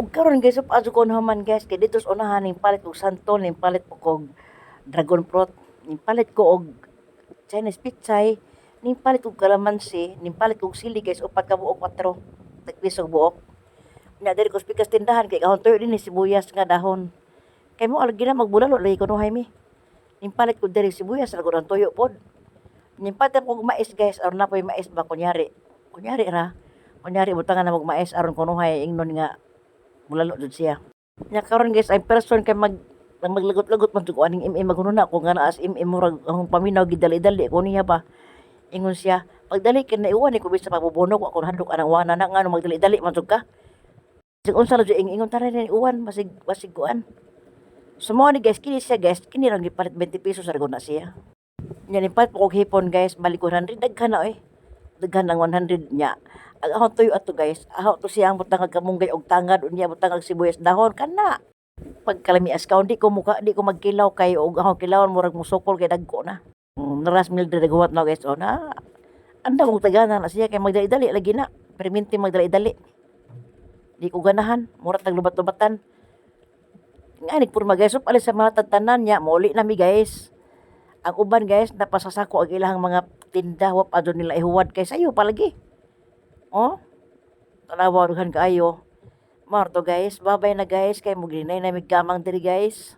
Ug karon, guys, pa ko naman, guys, kay dito sa unahan ning palit og santol, ning palit po kog dragon fruit, ning palit ko og Chinese pechay, ning palit og kalamansi, ning palit og sili, guys, upat ka buok, 4 tag piso buok. Nya diri ko sa pikas tindahan kay kahon tuyo dinhi sibuyas nga dahon. Kay mo lagi na magbulalo lagi kunuhay mi. Ning palit ko diri sibuyas ra gud ang tuyo pod. Ning palit ko og mais, guys, aron naa poy mais ba kunyari. Kunyari ra. Kunyari butangan na og mais aron kunuhay ingnon nga mulalo jud siya. Nya karon, guys, ang person kay maglagot-lagot man jud ko aning MM, maghunahuna ko nga naa sa MM, murag akong paminaw gidali-dali ko niya ba. Ingon siya, pagdali kay naiwan ko bisa pagbubuno ko ako nahadlok anang wana na ngano magdali-dali man jud ka. Bisag unsa ra jud ingon tara ni uwan basig basig kuan. So mao ni, guys, kini siya, guys, kini ra gipalit, 20 pesos ra gud na siya. Nya nipalit po kog hipon, guys, balik 100, daghan na oy. Daghan ang 100 nya. Ang akong tuyo ato, guys, aho to siya ang butangag kamunggay og tangad, unya butangag sibuyas dahon kana. Pagkalamias ka, di ko muka, di ko magkilaw kay og akong kilawon murag musukol kay dagko na. Naras Mildred naghuwat na, guys, oh na. Anda mong tagana na siya kay magdali-dali lagi na. Perminti magdali-dali. Di ko ganahan, mura tag lubat-lubatan. Nga nagpurma, guys, so alis sa mga tanan niya, mauli na mi, guys. Ang uban, guys, napasasako ang ilang mga tinda, wa pa nila ihuwad kay sayo palagi. Oh. Tanawa dughan kaayo. Marto, guys, babay na, guys, kay muginay na mig gamang diri, guys.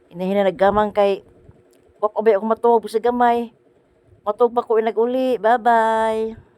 Hinahina naggamang kay wa pa ba ako matuog sa gamay. Matuog pa ko inag uli. Bye-bye.